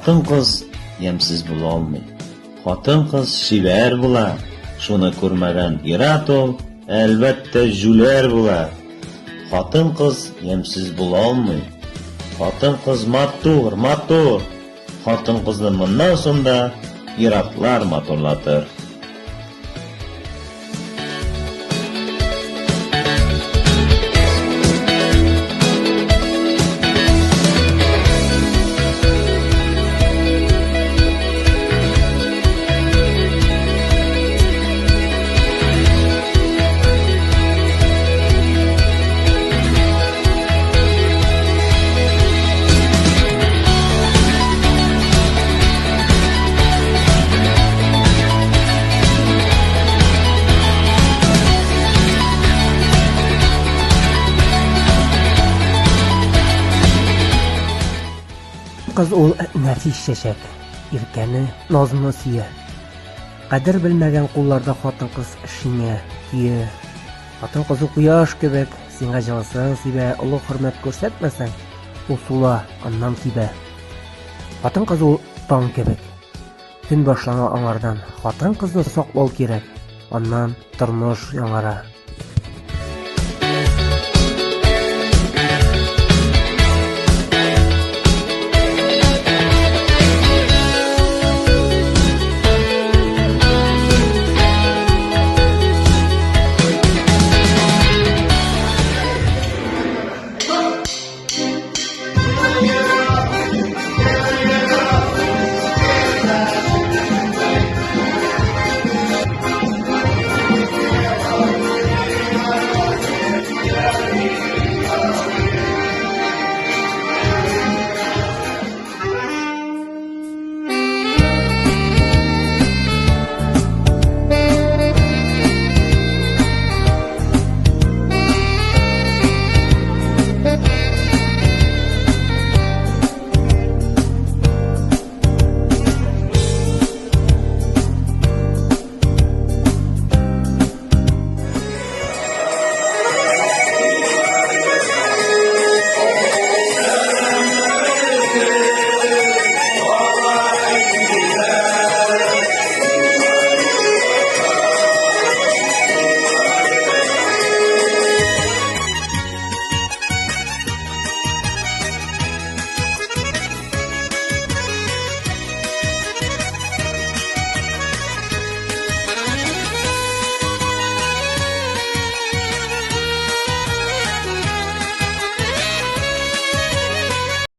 Хатын-кыз ямьсез була алмый. Хатын-кыз чибәр була. Шуны күрмәгән ир-ат ул, әлбәттә, җүләр була. Хатын-кыз ямьсез була алмый. Хатын-кыз матур, матур. Хатын-кызны моннан соң да ир-атлар матурлатыр. Кыз ул нәфис чәчәк, иркәне, назны сөя. Кадер белмәгән кулларда хатын-кыз шиңә, көя. Хатын-кыз ул кояш кебек, сиңа җылысын сибә, олы хөрмәт күрсәтмәсәң, ул сула, аннан кибә. Хатын-кыз ул таң кебек. Көн башлана аңардан. Хатын-кызны саклау кирәк, аннан тормыш яңара.